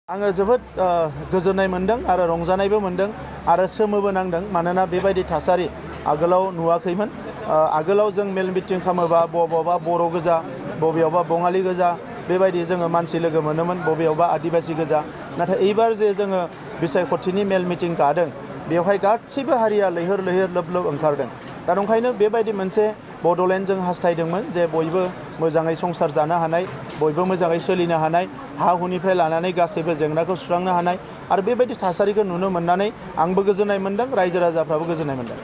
आङो जोबोद गोजोननाय मोनदों आरो रंजानायबो मोनदों आरो सोमोबो नांदों मानोना बेबायदि थासारि आगोलाव नुवाखैमोन। आगोलाव जों मेल मिटिं खालामोबा बबेयावबा बर' गोजा बबेयावबा बङालि गोजा बेबायदि जोङो मानसि लोगो मोनोमोन, बबेयावबा आदिबासि गोजा। नाथाय एबार जे जोङो बिसायख'थिनि मेल मिटिं गादों बेवहाय गासिबो हारिया लैहोर लैहोर लोब लोब ओंखारदों। दा ओंखायनो बेबायदि मोनसे बड'लेण्ड जों हास्थायदोंमोन जे बयबो मोजाङै संसार जानो हानाय, बयबो मोजाङै सोलिनो हानाय, हा हुनिफ्राय लानानै गासैबो जेंनाखौ सुस्रांनो हानाय आरो बेबायदि थासारिखौ नुनो मोननानै आंबो गोजोननाय मोनदों, रायजो राजाफ्राबो गोजोननाय मोनदों।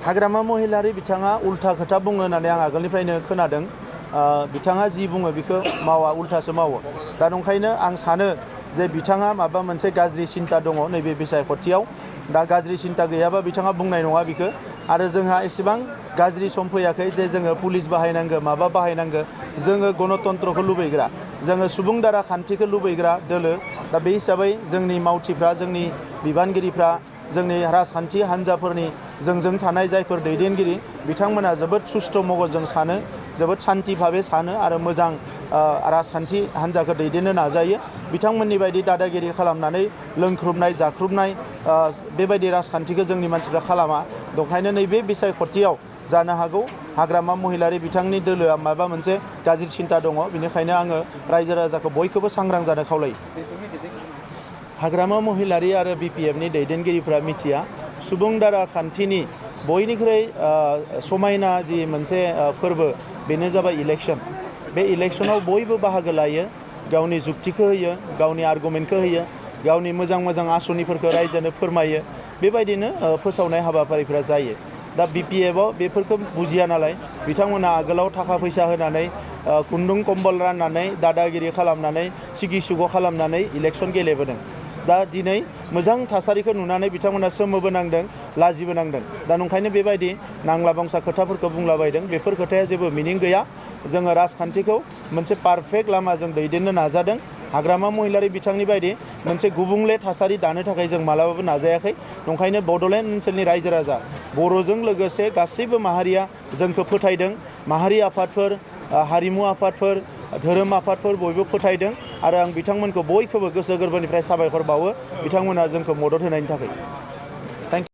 हाग्रामा महिलारि बिथाङा उल्था खोथा बुङो होननानै आं आगोलनिफ्रायनो खोनादों। बिथाङा जि बुङो बेखौ मावा, उल्थासो मावो। दा ओंखायनो आं सानो जे बिथाङा माबा मोनसे गाज्रि सिन्ता दङ नैबे बिसायख'थियाव। दा गाज्रि सिन्ता गैयाबा बिथाङा बुंनाय नङा बिखौ। आरो जोंहा एसेबां गाज्रि सम फैयाखै जे जोङो पुलिस बाहायनांगौ माबा बाहायनांगौ। जोङो गणतन्त्रखौ लुबैग्रा, जोङो सुबुं दारा खान्थिखौ लुबैग्रा दोलो। दा बे हिसाबै जोंनि मावथिफ्रा, जोंनि बिबानगिरिफ्रा, जोंनि राजखान्थि हान्जाफोरनि जोंजों थानाय जायफोर दैदेनगिरि बिथांमोना जोबोद सुस्थ' मगजजों सानो, जोबोद सान्थि भाबै सानो आरो मोजां राजखान्थि हान्जाखौ दैदेननो नाजायो। बिथांमोननि बायदि दादागिरि खालामनानै लोंख्रुबनाय जाख्रुबनाय बेबायदि राजखान्थिखौ जोंनि मानसिफ्रा खालामा। ओंखायनो नैबे बिसायख'थियाव जानो हागौ हाग्रामा महिलारि बिथांनि दोलोआ माबा मोनसे गाज्रि सिन्ता दङ। बेनिखायनो आङो रायजो राजाखौ बयखौबो सांग्रां जानो खावलायो। हाग्रामा महिलारि आरो BPFनि दैदेनगिरिफ्रा मिथिया। सुबुं दारा खान्थिनि बयनिख्रुइ समायना जि मोनसे फोरबो बेनो जाबाय इलेक्सन। बे इलेक्सनाव बयबो बाहागो लायो, गावनि जुक्तिखौ होयो, गावनि आर्गुमेन्टखौ होयो, गावनि मोजां मोजां आसनिफोरखौ रायजोनो फोरमायो। बेबायदिनो फोसावनाय हाबाफारिफ्रा जायो। दा BPFआव बेफोरखौ बुजिया नालाय बिथांमोना आगोलाव थाखा फैसा होनानै खुन्दुं कम्बल राननानै दादागिरि खालामनानै सिगि सुग' खालामनानै इलेक्सन गेलेबोदों। दा दिनै मोजां थासारिखौ नुनानै बिथांमोना सोमोबो नांदों, लाजिबो नांदों। दा ओंखायनो बेबायदि नांला बंसा खोथाफोरखौ बुंलाबायदों। बेफोर खोथाया जेबो मिनिं गैया। जोङो राजखान्थिखौ मोनसे पारफेक्ट लामाजों दैदेननो नाजादों। हाग्रामा महिलारि बिथांनि बायदि मोनसे गुबुंले थासारि दानो थाखाय जों मालाबाबो नाजायाखै। ओंखायनो बड'लेण्ड ओनसोलनि रायजो राजा बर'जों लोगोसे गासैबो माहारिया जोंखौ फोथायदों। माहारि आफादफोर, हारिमु आफादफोर, धोरोम आफादफोर बयबो फोथायदों आरो आं बिथांमोनखौ बयखौबो गोसो गोरबोनिफ्राय साबायखर बावो बिथांमोना जोंखौ मदद होनायनि थाखाय।